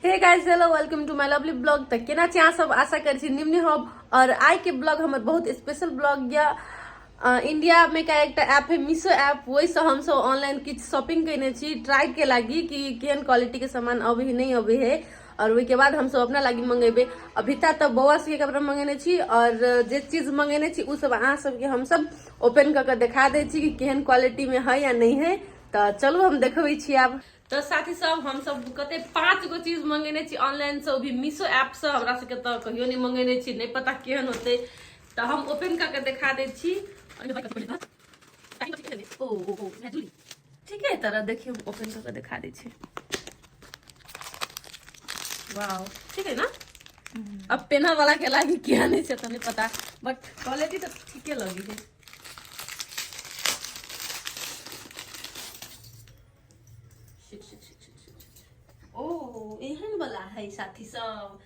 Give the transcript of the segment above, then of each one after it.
Hey guys, hello, welcome to my lovely blog. तऽ केना छी अहाँ सब? आशा करै छी निम्न होब। और आइ के ब्लॉग हमर बहुत स्पेशल ब्लॉग या इंडिया में का एकटा ऐप है मीशो ऐप, ओहिसँ हमसब ऑनलाइन किछु शॉपिंग कयने छी ट्राई के लागी कि केहन क्वालिटी के सामान अबै है नहीं अबै है, और ओहिके बाद हमसब अपना लागी मंगेबै। अभी तक तऽ बौआ सबके कपड़ा मंगेने छी और जे चीज मंगेने छी ओ सब अहाँ सबके हमसब ओपन कऽ के देखा दै छी कि केहन क्वालिटी में है या नहीं है। तऽ चलू हम देखबै छी आब। तऽ साथी सब, हमसब कते 5 गो चीज मंगेने छी ऑनलाइन से, ओ भी मीशो ऐप से। हमरा सबके तऽ कहियो नहीं मंगेने छी, नहीं पता केहन होतै। तऽ हम ओपन कऽ के देखा दै छी। ओ ओ ओ ठीक है, तरह देखियौ, ओपन कऽ के देखा दै छी। वाओ, ठीक है ना? अब पेन्हऽ वाला के लागी केहन है से तऽ नहीं पता, बट क्वालिटी तऽ ठीके लगी है। ओ एहन वाला है साथी सब,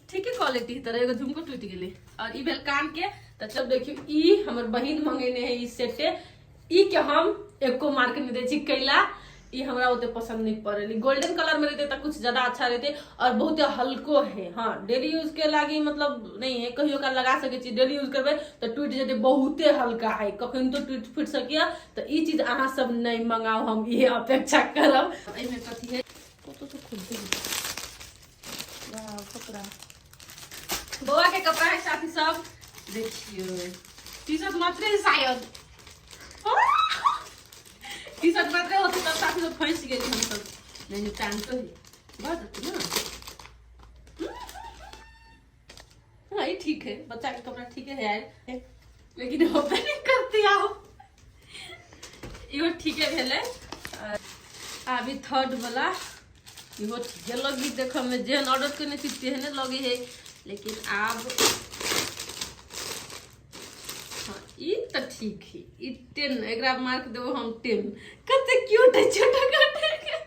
ठीक है क्वालिटी। तरह एगो झुमको टूटि गेलै और ई भेल कान के। तऽ चल देखियौ, ई हमर बहिन मंगेने है ई सेटे। ई के हम एको मार्क नहीं दै छी, कैला ई हमरा ओते पसंद नहीं पड़ल। गोल्डन कलर में रहते तऽ कुछ ज्यादा अच्छा रहते और बहुत हल्को है। हाँ, डेली यूज के लागी मतलब नहीं है, कहियो का लगा सकै छी। डेली यूज करबै तऽ टूटि जेतै, बहुते हल्का है, कखन तो टूटि फूटि सकैए। तऽ ई चीज अहाँ सब नहीं मंगाओ, हम इहे अपेक्षा करब। एहिमे कथी है? कतौ से खुलते है। वाह, कपड़ा, बौआ के कपड़ा है साथी सब। देखियो, टी शर्ट मात्र है, शायद टी शर्ट मात्र होते तब साथी सब फंस गेली हम सब। नहीं नहीं, पैंटो है, बहुत अच्छा ना। हाँ, ये ठीक है, बच्चा के कपड़ा ठीक है यार, लेकिन होबे नहीं करती। आओ, इहो ठीके भेलै। अभी थर्ड वाला, इहो ठीके लगी देखऽ में, जेहन ऑर्डर केने छी तेहने लगे है, लेकिन आब हाँ, ई तऽ ठीक है, ई 10, एकरा मार्क देबो हम 10। कते क्यूट है, छोटा काटे।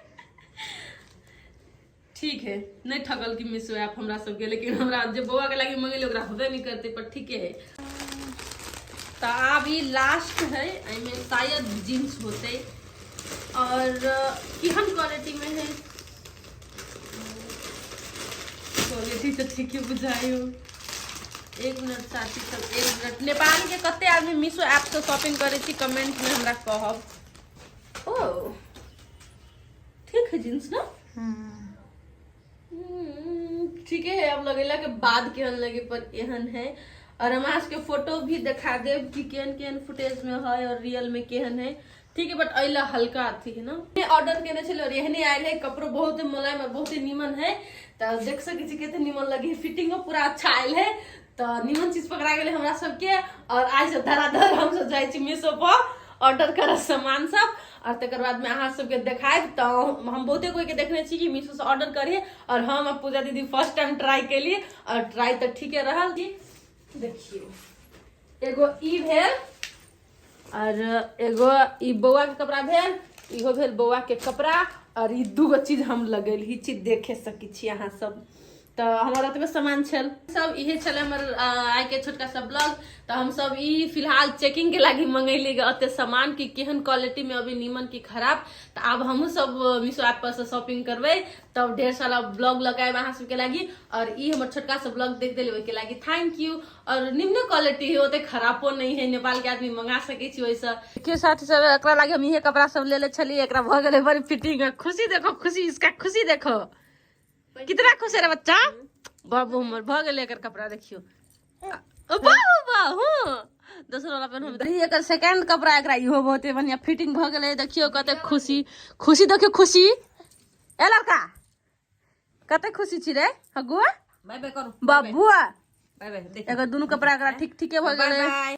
ठीक है, नहीं ठगल की मीशो ऐप हमरा सबके, लेकिन हमरा जे बौआ के लागी मंगेली ओकरा होबे नहीं करते, पर ठीके है। तऽ आब ई लास्ट है, एहिमे शायद जींस होते और केहन क्वालिटी में है। क्वालिटी तऽ ठीके बुझाइयो। एक मिनट साथी सब, एक मिनट। नेपाल के कते आदमी मीशो ऐप से शॉपिंग करे छी, कमेंट में हमरा कहब। ओ ठीक है जींस ना, ठीके है। अब लगेला के बाद केहन लगे, पर एहन है। और हम अहाँ सबके फोटो भी देखा देब कि केहन केहन फुटेज में है और रियल में केहन है। ठीक है, बट अइला हल्का अथी है ना। ऑर्डर केने छलै और एहने आयल है। कपड़ो बहुत मुलायम और बहुत नीमन है, तऽ देख सकै छी कते नीमन लगे है। फिटिंगो पूरा अच्छा आयल है, तऽ नीमन चीज पकड़ा गेलै हमरा सबके। और आइ से धराधर हमसब जाइ छी मीशो पर ऑर्डर करब सामान सब और तकर बाद में अहाँ सबके देखायब। तऽ हम बहुते कोई के देखने छी कि मीशो से ऑर्डर करिए और हम आ पूजा दीदी फर्स्ट टाइम ट्राई केलिए और ट्राई तऽ ठीके रहल। देखियौ, एगो ई भेल और एगो ई बौआ के कपड़ा भेल, इहो भेल बौआ के कपड़ा और ई दूगो चीज हम लगेली छी, देखे सकै छी अहाँ सब। तऽ हमर ओतबे सामान छल सब, इहे छलै हमर आइ के छोटका सब ब्लॉग। तऽ हम सब ई फिलहाल चेकिंग के लागी मंगैली ओते सामान कि केहन क्वालिटी में अभी, नीमन की खराब। तऽ आब हमहूँ सब मीशो ऐप पर से शॉपिंग करबै, तब ढेर सारा ब्लॉग लगाएब अहाँ सबके लागी। और ई हमर छोटका सब ब्लॉग देख देली ओहिके लागी thank you. और निम्न क्वालिटी है, ओते खराबो नहीं है, नेपाल के आदमी मंगा सकै छी ओहिसँ। देखियौ साथी सब, एकरा लागी हम इहे कपड़ा सब लेले छलियै, एकरा भऽ गेलै बड़ी फिटिंग। खुशी देखो, खुशी, इसका खुशी देखो, कितना खुश है रे बच्चा बाबू हमर। भऽ गेलै एकर कपड़ा, देखियौ बाबू बाबू। दोसर वाला पेन हम एकर सेकंड कपड़ा, एकरा इहो बहुते बढ़िया फिटिंग भऽ गेलै। देखियौ कते खुशी, खुशी देखियौ, खुशी। ए लड़का, कते खुशी छी रे हगुआ? बाय बाय करू। बाबुआ। बाय बाय। एकर दुनू कपड़ा एकरा ठीक ठीके भऽ गेलै।